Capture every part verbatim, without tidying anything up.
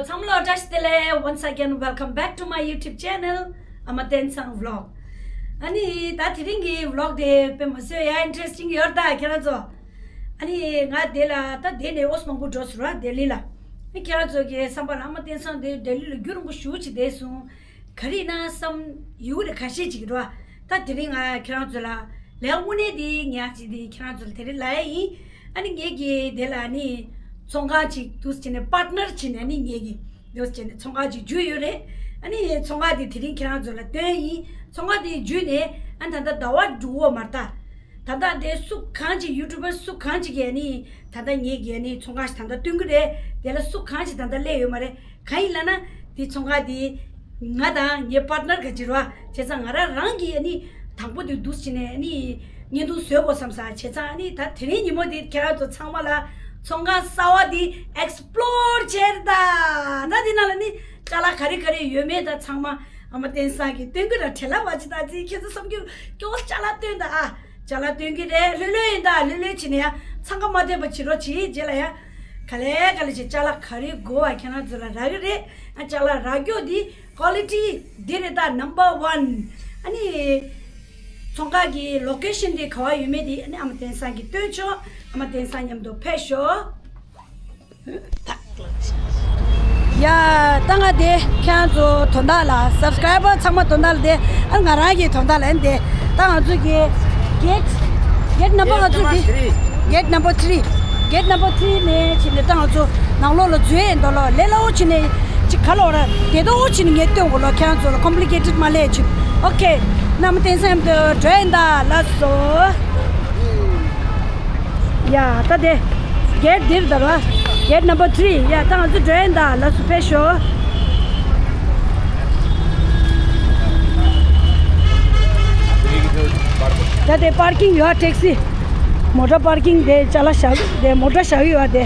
ཚང་མ་ལ་བཀྲ་ཤིས་བདེ་ལེགས། Once again, welcome back to my YouTube channel, ཨ་མ་བསྟན་སང་vlog. ཨ་ནི་ད་དེ་རིང་གི་vlog དེ་དཔེ་མ་སྲིད་ཡ་interesting ཡོད་ད་ཁྱེད་རང་ཚོ། ཨ་ནི་ང་དེ་ལ་ད་དེ་ནས་ཨོ་སི་མང་པོ་འགྲོ་ཟེར་བ་ལྡི་ལི་ལ། ཨ་ཁྱེད་རང་ཚོ་གི་བསམ་པ་ལ་ཨ་མ་བསྟན་སང་དེ་ལྡི་ལི་ལ་རྒྱུན་རིང་པོ་ཞེ་པོ་ཅིག་བསྡད་སོང་། ག་རེ་ཡིན་ན་བསམ་ཡོད་རེད། ཁ་ཤས་ཅིག་གི་འགྲོ་བ། ད་དེ་རིང་ང་ཁྱེད་རང་ཚོ་ལ་ལས་དངོས་གནས་དེ་ངས་ཅིག་དེ་ཁྱེད་རང་ཚོ་ལ་དེ་རིང་ལབ་ཡ་ཡིན། ཨ་ནི་ངེད་ཀྱི་དེ་ལ་ནི་ཚོང་ཁང་ཅིག་འདུག་སེ་བྱས་ནས་པར་ཊི་ནར་བྱས་ནས་ཨ་ནི་ངེད་ཀྱི་འདུག་སེ་བྱས་ནས་ཚོང་ཁང་ཅིག་བརྒྱུད་ཡོད་རེད། ཨ་ནི་ཚོང་ཁང་དེ་དེ་རིང་ཁྱེད་རང་ཚོ་ལ་སྟོན་ཡིན། ཚོང་ཁང་དེ་བརྒྱུད་ནས་ཨ་ནི་ད་ལྟ་ཟླ་བ་དྲུག་འགོར་མ་རེད་ད། ད་ལྟ་དེ་སུ་གང་ཅིག་ཡུ་ཊུབ་པར་སུ་གང་ཅིག་གིས་ནི་ད་ལྟ་ངེད་ཀྱིས་ནི་ཚོང་ཁང་ཞིག་ད་ལྟ་སྟོན་གྱི་རེད། དེ་ལ་སུ་གང་ཅིག་ད་ལྟ་སླེབས་ཡོད་མ་རེད། གང་ཡིན་ལབ་ན་དེ་ཚོང་ཁང་དེ་ང་དང་ངའི་པར་ཊི་ནར་ག་ཅིག་རེད་བ། བྱས་ཙང་ང་རང་རང་གིས་ནི་དང་པོ་དེ་འདུག་སེ་བྱས་ནས་ནི་བརྙན་ཐུང་བཟོ་དགོས་བསམ་ས། བྱས་ཙང་ནི་ད་དེ་རིང་ཉིན་མོ་དེ་ཁྱེད་རང་ཚོ་ཚང་མ་ལ་ཚོང་ཁང་གསར་བ་དེ་ཨེག་སི་པི་ལོར་བྱས་རེད་ད། ད་དེ་ནང་ལ་ནི་ཅ་ལག་ག་རེ་ག་རེ་ཡོད་མེད་ད་ཚང་མ་ཨ་མ་བསྟན་སང་གིས་སྟོན་གྱི་རེད། བྲེལ་བ་ཅིག་ད་ཅིག་ཁྱེད་ཚོ་བསམ་རྒྱུ་སྐྱོ་བོ། ཅ་ལག་སྟོན་ད་ཨ། ཅ་ལག་སྟོན་གྱི་རེད། ལྷོད་ལྷོད་ཡིན་ད། ལྷོད་ལྷོད་བྱས་ནས་ཡ་འཚང་ཁ་མ་སྟོན་པ་བྱེད་རོགས་བྱེད། རྗེས་ལ་ཡ་ག་ལེ་ག་ལེ་བྱས་ཅ་ལག་ག་རེ་དགོས་བ་ཁྱེད་རང་ཚོ་ལ་རག་གི་རེད། ཨ་ཅ་ལག་རག་རྒྱུ་འདི་ཀོ་ལི་ཊི་འདི་རེད་ད། ནམ་བར་ཝན། ཨ་ནི་ཚོང་ཁང་གི་ལོ་ཀེ་ཤན་འདི་ག་བ་ཡོད་མེད་འདི་ཨ་ནི་ཨ་མ་བསྟན་སང་གིས་སྟོན་ཆོག་ཨ་མ་བསྟན་སང་མཉམ་དུ་ཕེབས་ཤོག་ཡ། ད་ང་དེ་ཁྱེད་རང་ཚོ་དོན་དག་ལ་སབ་སི་ཀ་རའི་བར་ཚང་མ་དོན་དག་ལ་དེ་ཨ་ང་རང་གི་དོན་དག་ལ་ཨ་ནི་དེ་ད་ང་ཚོ་གི་གེ་ཊི་གེ་ཊི་ནམ་བར་ང་ཚོ་དེ་གེ་ཊི་ནམ་བར་ཐི་རི། གེ་ཊི་ནམ་བར་ཐི་རི་ནས་ཕྱིན་ནས་ད་ང་ཚོ་ནང་ལོགས་ལ་འཛུལ་ཡས་ཡིན་དོ་ལོ། ལས་སླ་བོ་བྱས་ནས་ཅིག་ག་ལོག་ར་དེ་ལྟ་བུ་བྱས་ནས་ངས་སྟོན་དགོས་ལོ། ཁྱེད་རང་ཚོ་ལ་ཀོམ་པི་ལི་ཀེ་ཊེཌ་མ་ལས་ཅིག་ཨོ་ཁེ། ཨ་མ་བསྟན་སང་མཉམ་དུ་འགྲོ་ཡིན་ད། ལགས་སོ། ཡ་ད་དེ་གེ་ཊི་འདིར་ད་ར། གེ་ཊི་ནམ་བར་ཐི་རི། ཡ་ད་ང་ཚོ་འགྲོ་ཡིན་ད། ལགས་སོ་ཕེབས་ཤོག་ད་དེ་པར་ཀིང་ཡོད་ཨ། ཊེག་སི་མོ་ཊ་པར་ཀིང་དེ་ཅ་ལག་བཞག་དེ་མོ་ཊ་བཞག་ཡོད་ཨ། དེ་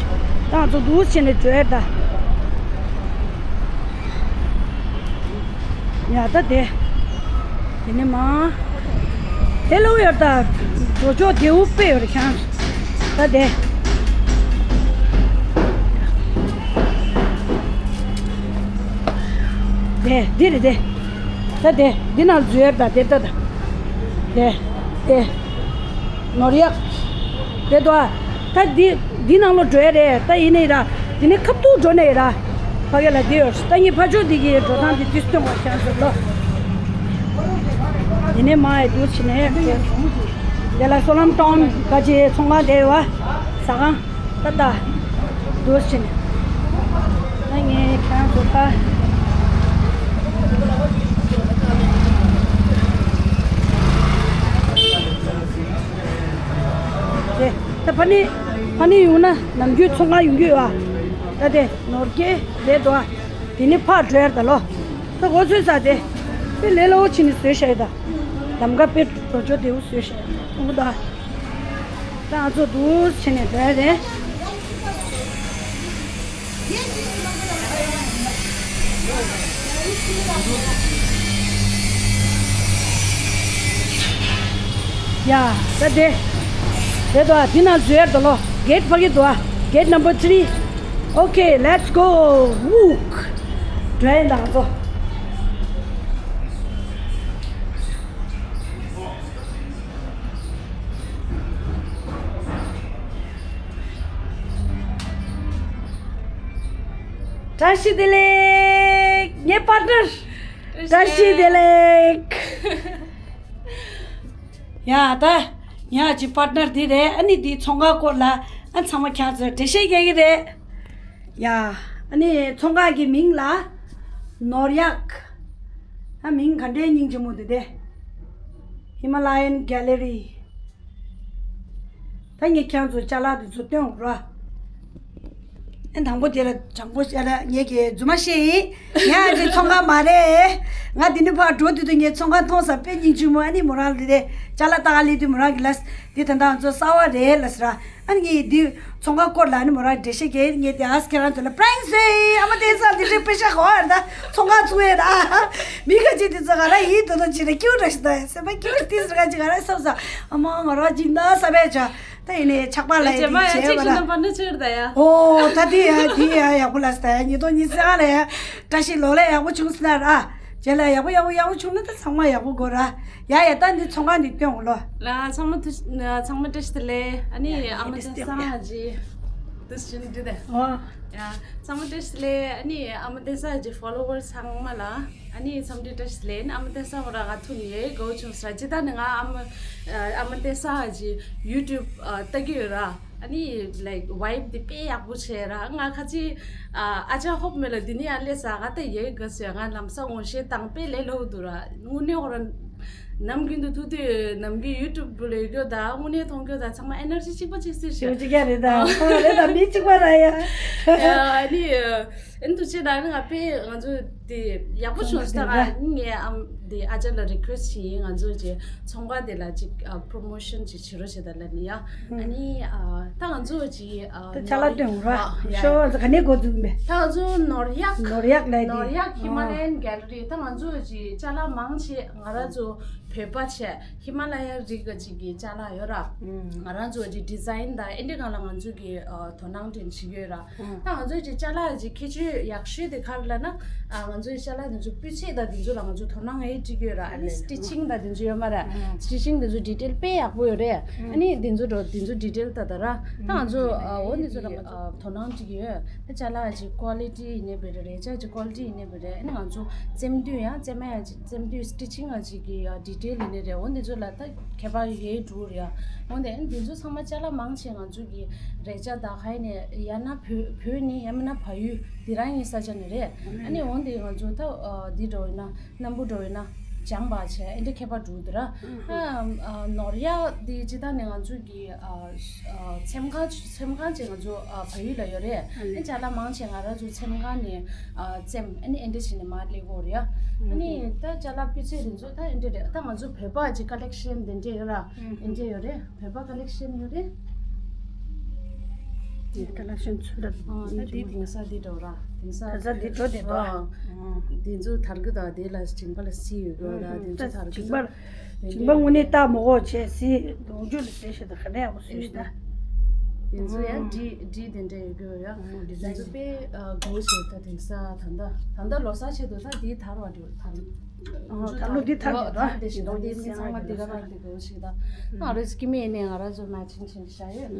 ད་ང་ཚོ་འདུག་སེ་བྱས་ནས་འགྲོ་ཡ་ད། ཡ་ད་དེ། དེ་ནས་མ། དེ་ལོ་ཡོད་ད། འགྲོ་ཕྱོགས་དེའུ་དཔེ་ཡོད་རེད་ཁྱང་། ད་དེ། དེ་འདི་རེད་དེ། ད་དེ་འདི་ནང་འཛུལ་ཡོད་ད་དེ་ད་ད། དེ། དེ། ནོར་གཡག་དེ་དོ། ད་འདི་འདི་ནང་ལོ་འགྲོ་ཡ་རེད། ད་ཡིན་ནའི་ར། འདི་ནས་ཁ་ཐུག་འགྲོ་ནའི་ར། ཕ་གི་ལ་འདི་ཡོད། ད་ངས་ཕ་ཕྱོགས་འདི་གི་འགྲོ་སྟངས་འདི་དུས་སྟོན་པ་ཤར་ཟེར་ལོ། འདི་ནས་མ་ཡི་འདུག་ཕྱི་ནས་ཡར་འགྲོ། དེ་ལ་སོ་ལམ་ཊའུན་ག་ཅི་ཚོང་ཁང་དེ་ཡོད་བ། ཟ་ཁང་། ད་ལྟ། འདུག་ཕྱི་ནས། ད་ངས་ཁྱེད་རང་ཚོ་ཕ། དེ། ད་ཕ་ནི། ཕ་ནི་ཡོང་ན་ནམ་རྒྱུན་ཚོང་ཁང་ཡོང་རྒྱུ་ཡོད་ཨ། ད་དེ་ནོར་སྐལ་རེད་དོ་ཨ། དེ་ནི་ཕར་འགྲོ་ཡར་ད་ལོ། ད་གོ་ཚོད་ས་དེ། དཔེ་ལས་སླ་བོ་ཕྱི་ནས་བཟོས་བཞག་ཡོད་ད། ལམ་ཁ་དཔེ་འགྲོ་ཕྱོགས་བདེ་བོ་བཟོས་བཞག་ཡོད་མཐོང་གི་འདུག་ཨ། ད་ང་ཚོ་འདུག་ཕྱི་ནས་འགྲོ་ཡ་རེད། ཡ། ད་དེ། དེ་དོ་ཨ། དེ་ནང་འཛུལ་ཡར་དོ་ལོ། གེ་ཊི་ཕ་གི་འདུག་ཨ། གེ་ཊི་ནམ་བར་ཐི་རི། ཨོ་ཁེ། ལེ་ཊི་སི་གོ། ཝུག་འགྲོ་ཡིན་ད་ང་ཚོ། བཀྲ་ཤིས་བདེ་ལེགས། ངའི་པར་ཊི་ནར། བཀྲ་ཤིས་བདེ་ལེགས། ཡ་ད། ཡ་ཅི་པར་ཊི་ནར་འདི་རེད། ཨ་ནི་འདི་ཚོང་ཁང་སྐོར་ལ་ཨ་ཚང་མ་ཁྱེད་ཚོར་འགྲེལ་བཤད་རྒྱག་གི་རེད། ཡ། ཨ་ནི་ཚོང་ཁང་གི་མིང་ལ་ནོར་གཡག་ཨ་མིང་ག་འདྲའི་སྙིང་རྗེ་མོ་འདུག་དེ། ཧི་མ་ལ་ཡན་གེ་ལེ་རི། ད་ངས་ཁྱེད་ཚོ་ཅ་ལག་དེ་ཚོ་སྟོན་དགོས་ར། ཨེ་དང་པོ་དེ་ལ་དྲང་པོ་བཤད་ན་ངས་ཀྱི་རྫུན་མ་བཤད་ཡིན། ཡང་ཨ་ཅེ་ཚོང་ཁང་མ་རེད། ང་འདི་ནས་ཕར་འགྲོ་དུས་དུ་ངས་ཚོང་ཁང་མཐོང་ས་དཔེ་སྙིང་རྗེ་མོ། ཨ་ནི་མོ་རང་ལ་དེ་ཅ་ལག་ལྟ་ག་སླེབས་དུས་མོ་རང་གི་ལ་འདི་ད་ལྟ་ང་ཚོ་གསར་བ་རེད་ལ་ཟེར། ཨ་ནི་ངས་འདི་ཚོང་ཁང་སྐོར་ལ་ཨ་ནི་མོ་རང་འགྲེལ་བཤད་རྒྱག་ངས་དེ་ཨ་ཁྱེད་རང་ཚོ་ལ་པྲེང་སེ་ཨ་མ་དེ་ས་འདི་འདྲའི་དཔེ་ཤ་གོ་ཨ་ར་ད་ཚོང་ཁང་ཚུགས་ཡས་ད། མི་ཁ་ཅིག་དེ་ཚོ་ག་ར་ཡིན་དོ་དོ་ཅི་རེད་སྐྱིད་ར་ཤི་ད་སེམས་པ་སྐྱིད་དེ་ཟེར་ག་ཅིག་ག་ར་བསམ་ས། ཨ་མ་ང་རང་ཅིག་ན་ས་བས་ཅ། ད་ཡིན་ནའི་ཆག་པ་ལ་ཡ་དེ་ཡི་བྱས་ཆེ་པ་ཤོས་ར། ནམ་པར་ནི་ཆེར་ད་ཡ། ཨོ་ད་དེ་ཡ་དེ་ཡ་ཡག་པོ་ལ་ས་ད་ཡ་ཉིས་སྟོང་ཉི་ཤུ་རྩ་ལྔ་ལ་ཡ་བཀྲ་ཤིས་ལོ་ལེགས་ཡག་པོ་བྱུང་སོང་ན་ར། རྗེས་ལ་ཡག་པོ་ཡག་པོ་ཡག་པོ་བྱུང་ན་ད་ཚང་མ་ཡག་པོ་དགོས་ར། ཡ་ཡ་ད་འདི་ཚོང་ཁང་འདི་སྟོན་འོང་ལོ། ལ་ཚང་མ་ཐུ་ཚང་མ་བཀྲ་ཤིས་བདེ་ལེགས། ཨ་ནི་ཡ་ཨ་མ་ཡ་དེ་འདི་སྟོན་སང་ཡ་ཨ་ཅི་དུ་ཞིན་འདི་དེ། ཨོ། ཡ་ཚང་མ་བཀྲ་ཤིས་བདེ་ལེགས། ཨ་ནི་ཨ་མ་བསྟན་ས་ཀྱི་ཕོ་ལོ་ཝར་ཚང་མ་ལ་ཨ་ནི་འཚམས་འདྲི་བཀྲ་ཤིས་བདེ་ལེགས། ཨ་མ་བསྟན་ས་ཧོ་ར་ག་ཐུག་ནས་གོ་བྱུང་ས་ཅི་ད་ནི་ང་ཨ་མ་ཨ་མ་བསྟན་ས་ཀྱི་ཡུ་ཊུབ་ལྟ་གི་ཡོད་ར། ཨ་ནི་ལའིག་ཝའིབ་དེ་དཔེ་ཡག་པོ་བྱས་ར། ང་ཁ་ཅིག་ཨ་ཅག་ཧོབ་མེད་ལ་འདི་ནི་ཨ་ལེ་ས་ག་ད་ཡེ་ག་ཟེར་ང་ལམ་སང་ངོ་ཤེས་དང་དཔེ་ལས་ལོ་འདུག་ར། དངོས་གནས་ཧོ་ར། ནམ་རྒྱུན་དུ་ཐུག་དུས་ནམ་རྒྱུན་ཡུ་ཊུབ་ལ་ཡོད་རྒྱུ་དང་དངོས་གནས་མཐོང་རྒྱུ་དང་ཚང་མ་ཨེ་ནར་ཇི་གཅིག་པ་གཅིག་སྲིད་ཞེས། ཞེས་གཅིག་ཡ་རེད་ད། ཨ་རེད་ད་མི་གཅིག་པ་ར་ཡ། ཨ་ནི་ཨེ་འདུ་བྱེད་ད་ནི་ང་དཔེ་ང་ཚོ་དེ་ཡག་པོ་བྱུང་ཞིག་ད་ང་ངའི་ཨམ་དེ་ཨ་ཅག་ལ་རི་ཀུ་ཨེ་སི་ཊི་བྱས་ཡིན། ང་ཚོ་ཀྱི་ཚོང་པ་དེ་ལ་ཅིག་པོ་རོ་མོ་ཤན་ཅིག་བྱེད་རོགས་བྱེད་ད་ལ་ནི་ཡ། ཨ་ནི་ཨ་ད་ང་ཚོ་ཅིག་ཨ་ད་ཅ་ལག་སྟོན་ར། ཨ་ཡ། ཤོ་ག་ནས་འགོ་འཛུགས་མེད། ད་ང་ཚོ་ནོར་གཡག་ནོར་གཡག་ལ་ནོར་གཡག་ཧི་མ་ལ་ཡན་གྷེ་ལ་རི། ད་ང་ཚོ་ཅིག་ཅ་ལག་མང་ཆེ་ང་རང་ཚོ་བོད་པ་བྱས་ཧི་མ་ལ་ཡ་རི་ག་ཅིག་གི་ཅ་ལག་ཡོད་ར། ང་རང་ཚོ་ཅིག་ཌི་ཛའིན་དང་ཨེ་འདྲ་གང་ལ་ང་ཚོ་གི་དོ་སྣང་དྲན་བྱེད་ཀྱི་ཡོད་ར། ད་ང་ཚོ་ཅིག་ཅ་ལག་ཅིག་ཁྱད་ཆོས་ཡག་ཤོས་དེ་ག་རེ་ལབ་ན། ང་ཚོའི་ཅ་ལག་དེ་ཚོ་སྤུས་ཚད་དང་དེ་ཚོ་ལ་ང་ཚོ་དོ་སྣང་ཨེ་བྱེད་ཀྱི་ཡོད་ར། ཨ་ནི་སི་ཊི་ཅིང་དང་དེ་ཚོ་ཡོད་མ་ར། སི་ཊི་ཅིང་དེ་ཚོ་ཌི་ཊེལ་དཔེ་ཡག་པོ་ཡོད་རེད། ཨ་ནི་དེ་ཚོ་འགྲོ་དེ་ཚོ་ཌི་ཊེལ་ད་ད་ར། ད་ང་ཚོ་འོ་དེ་ཚོ་ལ་དོ་སྣང་བྱེད་ཀྱི་ཡོད། ད་ཅ་ལག་ཅིག་ཀོ་ལི་ཊི་ཡིན་ནའི་བེ་རེད། རས་ཆ་ཅིག་ཀོ་ལི་ཊི་ཡིན་ནའི་བེ་རེད། ཨ་ནི་ང་ཚོ་རྩེམ་དུས་ཡང་རྩེ་མ་ཡང་ཅིག་རྩེམ་དུས་སི་ཊི་ཅིང་ཡང་ཅིག་གི་ཡ་ཌི་ཊེལ་ཡིན་ནའི་རེད། འོ་འདི་ཚོ་ལ་ད་ཁྱད་པར་ཡོད་འགྲོ་རེད་ཡ། འོ་འདི་ཨ་ནི་འདི་ཚོ་ཚང་མ་ཅ་ལག་མང་ཆེ་ང་ཚོ་གི་རས་ཆ་ད་ག་ཡིན་ནའི་ཡང་ན་བོད་བོད་ནས་ཡང་མིན་ན་བལ་ཡུལ་འདི་རང་གི་ས་ཆ་ནས་རེད། ཨ་ནི་འོ་འདི་ང་ཚོ་ད་འདི་འགྲོ་ཡིན་ན། སྣམ་བུ་འགྲོ་ཡོད་ན་ལྗང་པ་བྱས་ཨེ་འདྲ་ཁྱད་པར་འགྲོ་འདུག་ར། ཨ་ནོར་གཡག་དེ་ཅི་ད་ནི་ང་ཚོ་གི་ཨ་ཨ་ཚེམ་ཁང་ཚེམ་ཁང་ཅིག་ང་ཚོ་ཨ་བལ་ཡུལ་ལ་ཡོད་རེད། ཨ་ཅ་ལག་མང་ཆེ་ང་རང་ཚོ་ཚེམ་ཁང་ནས་ཨ་ཚེམ་ཨ་ནི་ཨེ་འདྲ་བྱས་ནས་མར་སླེབས་ཀྱི་ཡོད་རེད། ཨ་ནི་ད་ཅ་ལག་སྤུས་ཚད་དེ་ཚོ་ད་ཨེ་འདྲ་རེད། ད་ང་ཚོ་བོད་པ་ཅིག་ཀ་ལེག་ཤན་དེ་འདྲ་ཡོད་ར། ཨེ་འདྲ་ཡོད་རེད། བོད་པ་ཀ་ལེག་ཤན་ཡོད་རེད། དེ་ཀ་ལེག་ཤན་ཚུལ་ལ་ཨ་ད་དེ་དེང་སང་དེ་འགྲོ་ར་དེང་སང་ད་ས་དེ་འགྲོ་དེ་འགྲོ། ཨ་དེ་ཚོ་དར་གི་དང་དེ་ལ་ཞིང་པ་ལ་སི་ཡོད་གི་ད་དེ་ཚོ་དར་གི་ཞིང་པ་ཞིང་པ་དངོས་གནས་སྟག་མོ་གོ་བྱས་སི་ལོངས་སྤྱོད་ལ་ཟེར་ཞེ་ད་ག་ནས་ཡག་པོ་སི་ཞེ་ད། དེ་ཚོ་ཡང་འབྲི་འབྲི་དེ་འདྲ་ཡོད་གི་ཡ། དེ་ཚོ་དཔེ་དགོས་ཞེ་ད་དེང་སང་ད་ལྟ་ད་ལྟ་ལོ་གསར་ཆེད་དུ་ད་དེ་དར་བ་འགྲོ་དར། ད་ལོ་འདི་ཐར་འདི་ཐར་འདི་ཞིག་འདི་ཚང་མ་འདི་ག་རང་འདི་གོ་ཞིག་ད། ང་རེ་སྐྱི་མེད་ནས་ང་རང་ཚོ་མ་ཆིན་ཆིན་བྱ་ཡོད།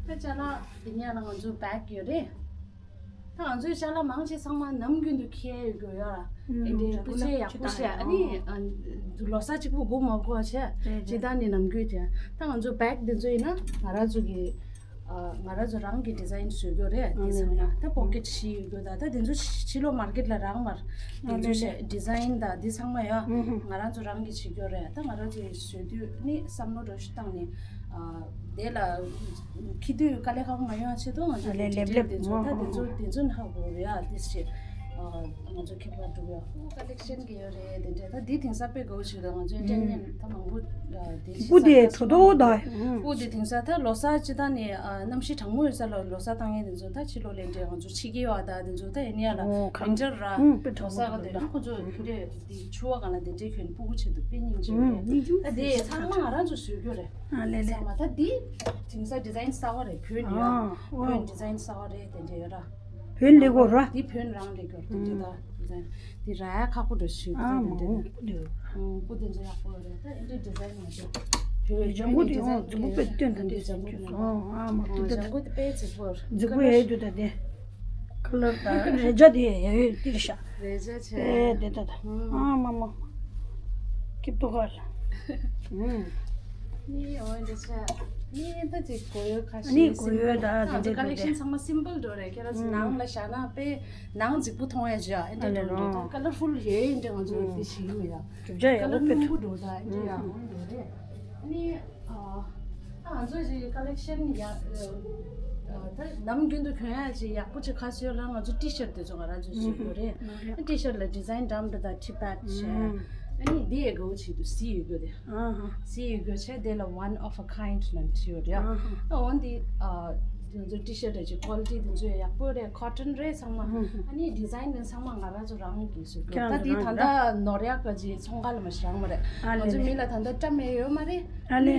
ད་ཅ་ལག་འདི་ཉག་ལ་ང་ཚོ་བེག་ཡོད་རེད། ད་ང་ཚོའི་ཅ་ལག་མང་ཆེ་ཚང་མ་ནམ་རྒྱུན་དུ་འཁྱེར་ཡོད་དགོས་ཡོད་ར། ཨེ་འདྲའི་སྤུས་ཚད་ཡག་པོ་བྱས་ཨ་ནི་ལོ་གསར་གཅིག་པུ་སྒུག་མ་དགོས་བྱས་ཇི་ལྟར་ནས་ནམ་རྒྱུན་དེ་ད་ང་ཚོ་བེག་འདི་ཚོ་ཡིན་ན་ང་རང་ཚོ་གི་ང་རང་ཚོ་རང་གི་ཌི་ཛའིན་བཟོས་རྒྱུ་རེད། འདི་ཚང་མ་ད་པོ་ཀེ་ཊི་བཞི་ཡོད་རྒྱུ་ད་ད་འདི་ཚོ་ཕྱི་ལོགས་མར་ཀེ་ཊི་ལ་རག་མར་འདི་ཚོ་ཞེས་ཌི་ཛའིན་ད་འདི་ཚང་མ་ཡ་ང་རང་ཚོ་རང་གི་བྱེད་རྒྱུ་རེད། ད་ང་རང་ཚོ་བཟོས་དུས་ནི་བསམ་བློ་འདྲ་ཞིག་བཏང་ནས་དེ་ལ་འཁྱེར་དུས་དཀའ་ལས་ཁག་པོ་མ་ཡོང་བ་ཆེད་དུ་ང་ཚོ་ལས་ལེབ་ལེབ་འདི་ཚོ་ད་འདི་ཚོ་འདི་ཚོ་ནི་ཧ་གོ་རེད་ཡ། འདི་ཞེས་ང་ཚོ་ཁྱད་པར་འགྲོ་ཡ། ཀ་ལེག་ཤན་གི་ཡོད་རེད། དེ་འདྲ་ད་འདི་དེང་སང་དཔེ་དགའ་བོ་ཞིག་རེད། ང་ཚོའི་འབྲས་ནས་ད་མང་པོ་དེ་ཞིག་སྤུ་དེ་ས་དྲོ་ཐོག་ད། སྤུ་དེ་དེང་སང་ད་ལོ་གསར་སྤྱི་བཏང་ནས་གནམ་གཤིས་གྲང་མོ་ཡོད་ས་ལ་ལོ་གསར་བཏང་མཁན་དེ་ཚོ་ད་ཕྱི་ལོགས་ལས་འབྲས་ང་ཚོ་ཕྱི་རྒྱལ་བ་ད་དེ་ཚོ་ད་ཡིན་ཡ་ལ་ཝིན་ཊར་ར་ལོ་གསར་ག་དེ་ཁོ་ཚོ་ཁྱོད་རེད་དེ་ཆུ་བ་གང་ལ་དེ་འདྲས་གྱོན་སྤུ་གུ་ཆེད་དུ་དཔེ་སྙིང་རྗེ་རེད། ད་དེ་ཚང་མ་ང་རང་ཚོ་བཟོས་རྒྱུ་རེད། ཚང་མ་ད་འདི་དེང་སང་ཌི་ཛའིན་གསར་བ་རེད། བོད་ནས་ཡ་བོད་ཌི་ཛའིན་གསར་བ་རེད། དེ་འདྲས་ཡོད་ར། བོད་ལས་སྒོ་ར། འདི་བོད་རང་ལས་སྒོ་ར། འདི་འདི་ད་འདི་ར་ཡ་ཁག་པོ་འདྲ་ཞིག་ཨ་འདི་མ་འདི་འོ་འདི་འདི་སྤུ་འདི་འདྲ་ཡག་པོ་རེད། ད་འདི་ཌི་ཛའིན་མ་འདི་བོད་ལྗང་གུ་འདི་འོ་ཌི་ཛའིན་འཛུགས་པོ་དཔེ་སྟོན་དང་འདི་འདི་ལྗང་གུ་འདི་ཨོ་ཨ་མ་འདི་འདི་ལྗང་གུ་འདི་དཔེ་རྫིག་པོ་རེད། རྫིག་པོ་ཡོད་འདུག་ད་འདི་ཁ་ལར་ད་རེ་ཇ་འདི་ཡོད་འདི་རེད་ཤག་རེ་ཇ་ཆེ་ཨེ་འདི་ད་ད་ཨ་མ་མ་སྐྱིད་པོ་ག་ལ། ནི་འོ་འདི་ཆ་ནི་ད་ཅིག་གོ་ཡོད་ཁ་ཤས་ནི་གོ་ཡོད་ད་ང་ཚོ་འདི་ཀ་ལེག་ཤན་ཚང་མ་སིམ་པལ་འགྲོ་རེད། ཁྱེད་རང་ཚོ་ནང་ལ་བཞག་ན་དཔེ་ནང་རྫིག་པོ་མཐོང་ཡ་ཅིག་ཨ་འདྲ་འགྲོ་རེད། ད་ཀ་ལར་ཧྥུལ་ཡོད་འདྲ་ང་ཚོ་འདི་ཞིག་ཡོད་ཡ། གྲུབ་ཆ་ཡག་པོ་དཔེ་ཐུག་འགྲོ་ད་འདྲ་ཡ་འོ་འགྲོ་རེད། ནི་ཨ་ང་ཚོ་ཅིག་ཀ་ལེག་ཤན་ཡ་ད་ནམ་རྒྱུན་དུ་གྱོན་ཡ་ཅིག་ཡག་པོ་ཅིག་ཁ་ཤས་ལ་ང་ཚོ་ཊི་ཤར་དེ་ཚོ་ང་རང་ཚོ་བཟོས་ཡོད་རེད། ཊི་ཤར་ལ་ཌི་ཛའིན་འདྲ་མི་འདྲ་ད་ཊི་པེཌ་བྱས། ཨ་ནི་འདི་ཡི་གའུ་ཆེད་དུ་སི་ཡི་གོ་དེ། སི་ཡི་གོ་ཆེ་དེ་ལ་one of a kind ལ་བྲིས་ཡོད་རེད། ཨ་འོན་ཏེ་ཨ་ ང་ཚོ་ཊི་ཤར་ཊི་ཅིག་ཀོ་ལི་ཊི་དེ་ཚོ་ཡག་པོ་རེད། ཁོ་ཊོན་རེད་ཚང་མ། ཨ་ནི་ཌི་ཛའིན་དེ་ཚང་མ་ང་རང་ཚོ་རང་གིས་བཟོས་ཀྱི་རེད། ད་དེ་ད་ལྟ་ནོར་ཡག་ག་ཅིག་ཚོང་ཁང་ལ་མ་ཞིག་རག་མ་རེད། ང་ཚོ་མི་ལ་ད་ལྟ་སྤྲད་མེད་ཡོད་མ་རེད། ཨ་ནི་ད་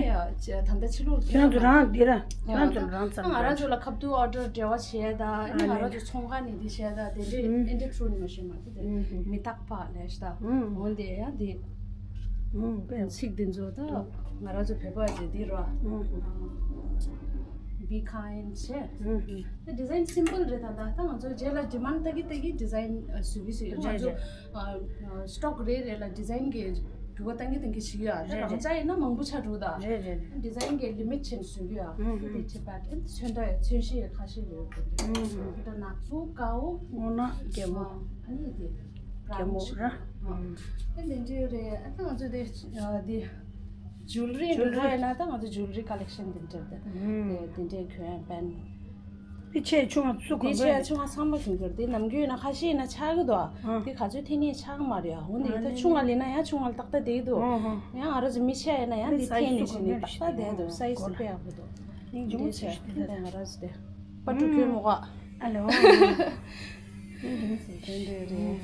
ལྟ་ཕྱི་ལོགས་ཁྱེད་རང་ཚོ་རང་འདི་ར་ཁྱེད་རང་ཚོ་རང་ཚང་ང་རང་ཚོ་ལ་ཁ་ཐུག་ཨོ་ཌར་འབྲེལ་བ་བྱས་ད། ཨ་ནི་ང་རང་ཚོ་ཚོང་ཁང་ནས་འདི་བྱས་ད་དེ་འདྲས་ཨེ་འདྲས་ཁྲུ་ནི་མ་ཞིག་མ་རེད། དེ་མི་རྟག་པ་ལས་ད་འོན་ཏེ་ཡ་དེ་ཚིག་དེ་ཚོ་ད་ང་རང་ཚོ་བོད་པ་ཅིག་འདི་ར། Be kind བྱས། ད་ཌི་ཛའིན་སིམ་པལ་རེད། ད་ད་ལྟ་ང་ཚོ་རྗེས་ལ་ཌི་མན་ཌ་ལྟ་གི་ལྟ་གི་ཌི་ཛའིན་བཟོ་གི་བཟོ་གི་ང་ཚོ་སི་ཊོག་རེ་རེ་ལ་ཌི་ཛའིན་གི་འགྱུར་བ་གཏང་གི་གཏང་གི་ཞིག་ཡོད། ད་རང་ཅག་ཡིན་ན་མང་པོ་ཆགས་འགྲོ་ད། རེད་རེད། ཌི་ཛའིན་གི་ལི་མིཊ་ཆེན་བཟོ་གི་ཡོད། དེ་ཆེ་བ་དེ་ཚོན་ཁྲ་ཡོད། ཚོན་གཞི་ཡོད། ཁ་ཤས་ཡོད། དེ་འདྲ་ནག་པོ་དཀར་པོ། སྔོ་ནག་རྒྱལ་མོ། ཨ་ནི་དེ་རྒྱལ་མོ་ར། ཨ་དེ་འདྲ་རེད། ཨ་ད་ང་ཚོ་དེ་དེ་ཇུ་ལི་རི་འགྲོ་ཡོད་ན་ད་ང་ཚོ་ཇུ་ལི་རི་ཀ་ལེག་ཤན་དེ་འདྲ་དེ་དེ་འདྲ་གྱོན་པན། དེ་ཆེ་ཆུང་ང་ཚུ་དེ་གོན་ཆེ་པས། ཆུང་ང་ཚང་མ་གྱོན་གྱི་རེད། དེ་ནམ་རྒྱུན་ཡིན་ན་ཁ་ཤས་ཡིན་ན་ཆགས་ཀྱི་འདུག་ཨ་དེ་ག་ཚོད་འཐེན་ནས་ཆགས་མ་རེད། ཨ་འོན་ཏེ་ད་ཆུང་ང་ལེན་ན་ཡང་ཆུང་ང་ལ་ཏག་ཏག་བསྡད་ཀྱི་འདུག་ཡང་ང་རང་ཚོ་མི་ཆེ་ཡིན་ན་ཡང་དེ་འཐེན་ནས་བྱས་ནས་ཏག་ཏག་བསྡད་འདུག་སའི་ཛི་དཔེ་ཡག་པོ་འདུག་སྙིང་རྗེ་མོ་ཆེ་ཞིག་དེ་ང་རང་ཚོ་དེ་པ་ཀྲུ་གྱོན་མོ་ག་ཨ་ལེ་ཨོ། དེ་འདྲ་རེད།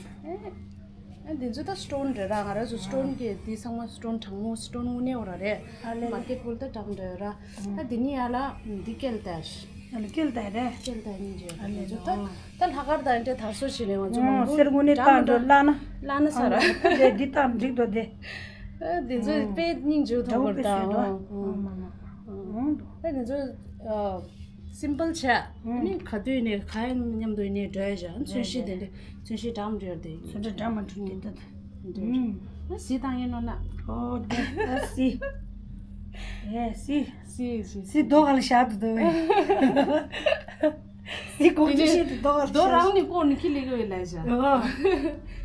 ཨ་འདི་ཚོ་ད་སི་ཊོན་རེད་ར། ང་རང་ཚོ་སི་ཊོན་གྱི་འདི་ཚང་མ་སི་ཊོན་གྲང་མོ་སི་ཊོན་དངོས་གནས་འོ་ར་རེད། ཨ་ལེ་ལེ། མར་ཀེཊ་བོལ་ད་གྲམ་འདྲ་ར། ད་འདི་ནི་ཡ་ལ་འདི་སྐེལ་ད། ཨ་ལེ་སྐེལ་ད་རེད། སྐེལ་ད་སྙིང་རྗེ། ཨ་ལེ་ད་ད་ལྷག་དཀར་དང་འདྲ་དར་སོ་བྱས་ནས་ང་ཚོ་མང་པོ་སེར་དངོས་གནས་གྲམ་བཏང་འགྲོ་འདྲ་བླ་ན། བླ་ན་ས་ར། དེ་འདི་དང་འགྲིག་འདུག་དེ། ཨ་འདི་ཚོ་དཔེ་སྙིང་རྗེ་མཐོང་བར་ད། ཨ་འདི་ཚོ་ཨ། སིམ་པལ་བྱས། ཨ་ནི་ག་དུས་ནས་ག་ཡང་མཉམ་དུ་ནས་འགྲོ་ཡ་བཞག་ཚོན་གཞི་དེ་འདྲ་ཚོན་གཞི་འགྲམ་འདྲ་དེ། ཚོན་ཁྲ་འདྲ་མ་འགྲིག་དེ་ད། ཨ་གཟི་བཏང་ཡས་ནོ་ན། ཨོ་དེ་ཨ་གཟི། ཨེ་གཟི། གཟི་གཟི། གཟི་རྡོ་ག་ལ་བཞག་ཏུ་འདུག་བས། གཟི་གོང་ཆེ་ཤེས་དུ་རྡོ་ག་ལ་རྡོ་རང་ནས་ཀོ་ནི་ཁི་ལི་གི་ལ་བཞག་ཨོ།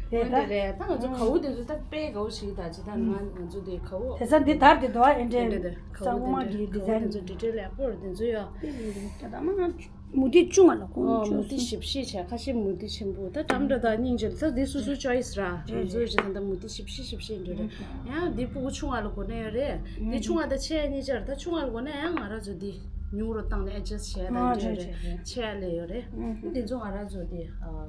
དེ་འདྲ་རེད། ད་ང་ཚོ་གའུ་དེ་ཚོ་ད་དཔེ་གའུ་ཞིག་ད་ཅི་ད་ང་ང་ཚོ་དེ་གའུ། དེ་ས་འདི་དར་དེ་དོ་ཨེ་འདྲས། གཙང་མ་གི་ཌི་ཛའིན་དེ་ཚོ་ཌི་ཊེལ་ཡག་པོ་རེད། དེ་ཚོ་ཡ། དེ་ད་མ་མུ་ཏིག་ཆུང་བ་ལ་ཁོང་ཨོ་ཆུང་མུ་ཏིག་ཞིབ་ཞིབ་བྱས། ཁ་ཤས་མུ་ཏིག་ཆེན་པོ་ད་འགྲམ་འདྲ་ད་སྙིང་རྗེ་ད་འདི་སོ་སོའི་ཅོ་ཡིས་ར། རེད་ང་ཚོ་རེད། ཅི་ད་ད་མུ་ཏིག་ཞིབ་ཞིབ་ཞིབ་ཞིབ་འདྲ་རེད། ཡང་འདི་སྤུ་གུ་ཆུང་བ་ལ་གོ་ནས་ཡོད་རེད། འདི་ཆུང་བ་ད་ཆེ་གཉིས་ཆར་ད་ཆུང་བ་ལ་གོ་ན་ཡང་ང་རང་ཚོ་འདི་ཉུང་རུ་བཏང་ནས་ཨེ་ཇེ་སི་བྱས་ད་ཨ་འདྲ་རེད། རེད་རེད། ཆེ་ལས་ཡོད་རེད། འདི་ཚོ་ང་རང་ཚོ་འདི་ཨ་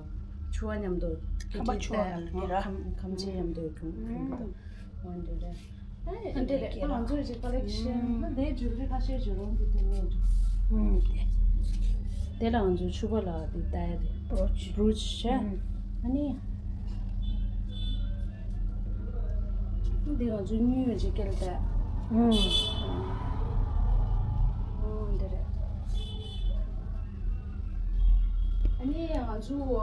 ཆུ་བ་མཉམ་དུ་ཁམས་པ་ཆུ་བ་ལ་འདི་ར། ཁམས་ཁམས་ཆེ་མཉམ་དུ་གྱོན་གྱོན་གྱི་འདུག་འོ་འདི་རེད། ཨ་འདི་རེད། ད་ང་ཚོའི་ཅིག་ཀོ་ལེག་ཤན་ན་དེ་ཇུ་ལི་རི་ཁ་ཤས་ཇུ་ལོང་གི་དེ་ནས་འདུག་དེ་ལ་ང་ཚོའི་ཕྱུ་པ་ལ་དེ་ལྟ་ཡ་དེ་བྲོ་ཆི་བྲོ་ཆི་བྱས། ཨ་ནི། འདི་ང་ཚོའི་དངུལ་ཅིག་སྐེལ་ཏེ། ཨོ་འདི་རེད། ཨ་ནི་ང་ཚོ་ད།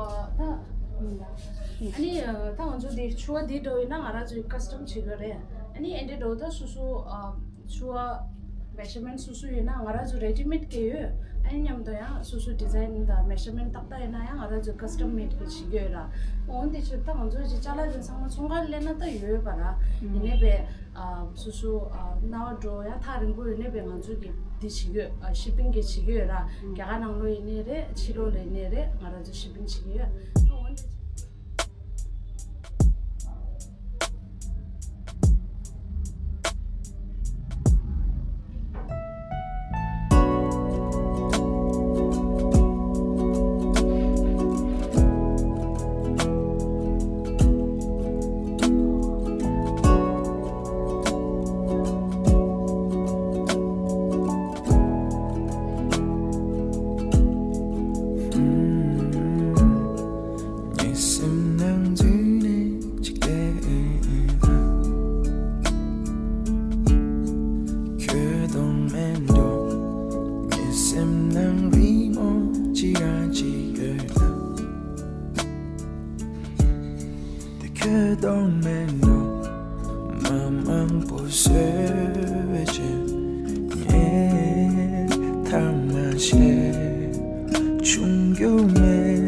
ཨ་ནི་ད་ང་ཚོ་འདི་ཕྱུ་པ་འདི་འདྲ་ཡིན་ན་ང་རང་ཚོའི་ཀ་སི་ཊམ་བྱེད་དགོས་རེད། ཨ་ནི་ཨེ་འདྲ་འདྲ་ད་སོ་སོ་ཕྱུ་པ་མེ་ཞར་མེན་ཊི་སོ་སོ་ཡིན་ན་ང་རང་ཚོ་རེ་ཌི་མེཌ་གི་ཡོད། ཨ་ནི་མཉམ་དུ་ཡང་སོ་སོ་ཌི་ཛའིན་དང་མེ་ཞར་མེན་ཊི་ཏག་ཏག་ཡིན་ན་ཡང་ང་རང་ཚོ་ཀ་སི་ཊམ་མེཌ་གི་བྱེད་ཀྱི་ཡོད་ར། འོན་ཏེ་ཕྱིར་ད་ང་ཚོ་ཅིག་ཅ་ལག་དེ་ཚང་མ་ཚོང་ཁང་ལེན་ན་ད་ཡོད་པ་ར། ཡིན་ནའི་བས། ཨ་སོ་སོ་ཨ་རྣ་བ་འགྲོ་ཡ་ཐག་རིང་པོ་ཡོད་ནའི་བས་ང་ཚོ་གི་འདི་བྱེད་ཀྱི་ཡོད། ཨ་ཤི་པིང་གི་བྱེད་ཀྱི་ཡོད་ར། རྒྱ་གར་ནང་ལོགས་ཡིན་ནའི་རེད། ཕྱི་ལོགས་ལ་ཡིན་ནའི་རེད། ང་རང་ཚོ་ཤི་པིང་བྱེད་ཀྱི་ཡོད། འོན་ཏེ། ངའི་སེམས་ནང་འཛུལ་ནས་ཅིག་བལྟས་ན། ཁྱོད་མཐོང་མེད་འགྲོ། ངའི་སེམས་ནང་རི་མོ་ཅི་རང་ཅིག་ཡོད་ལ། དེ་ཁྱོད་མཐོང་མེད་འགྲོ། མ་མང་པོ་བཟོས་བྱས་ངས་ཐང་མ་བྱས། ཆུང་རྒྱུ་མེད་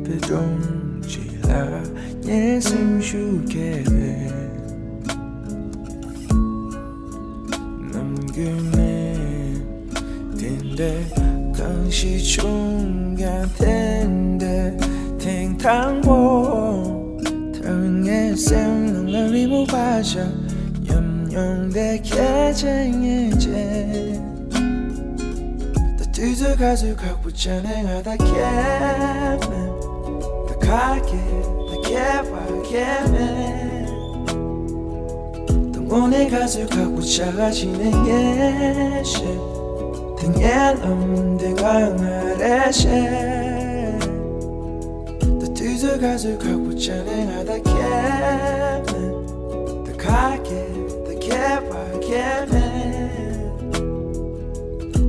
པའི་སྒྲོམ་གཅིག་ལ་ངའི་སེམས་ཤུགས་སྐྱེས་པས། ནམ་རྒྱུན་ནས་དེ་འདྲའི་གང་ཞིག་བྱུང་ཡང་དེ་འདྲའི་ཐེངས་དང་པོ། ད་ངའི་སེམས་ནང་ལ་རི་མོ་བ་ཞིག་ཉམས་མྱོང་དེ་ཁྱེད་ཅན་ངེས་ཅན། ད་དེ་ དུས་ཚོད་ག་ཚོད་ཁག་པོ་ཆགས་ནས་ང་ད་ཁྱད་མེད། ད་ཁ་སྐད་ད་ཁྱད་པར་ཁྱད་མེད། ད་དངོས་གནས་ག་ཚོད་ཁག་པོ་ཆགས་ག་ཕྱིན་ནས་ངས་ཤེས། ད་ངའི་ལམ་དེ་ང་ང་རེ་ཤེས། ད་དུས་ཚོད་ག་ཚོད་ཁག་པོ་ཆགས་ནས་ང་ད་ཁྱད་མེད། ད་ཁ་སྐད་ད་ཁྱད་པར་ཁྱད་མེད།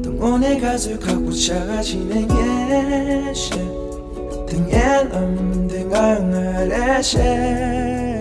ད་དངོས་གནས་ག་ཚོད་ཁག་པོ་ཆགས་ག་ཕྱིན་ནས་ངས་ཤེས། ད་ངའི་ལམ་དེ་ང་ང་རེ་ཤེས།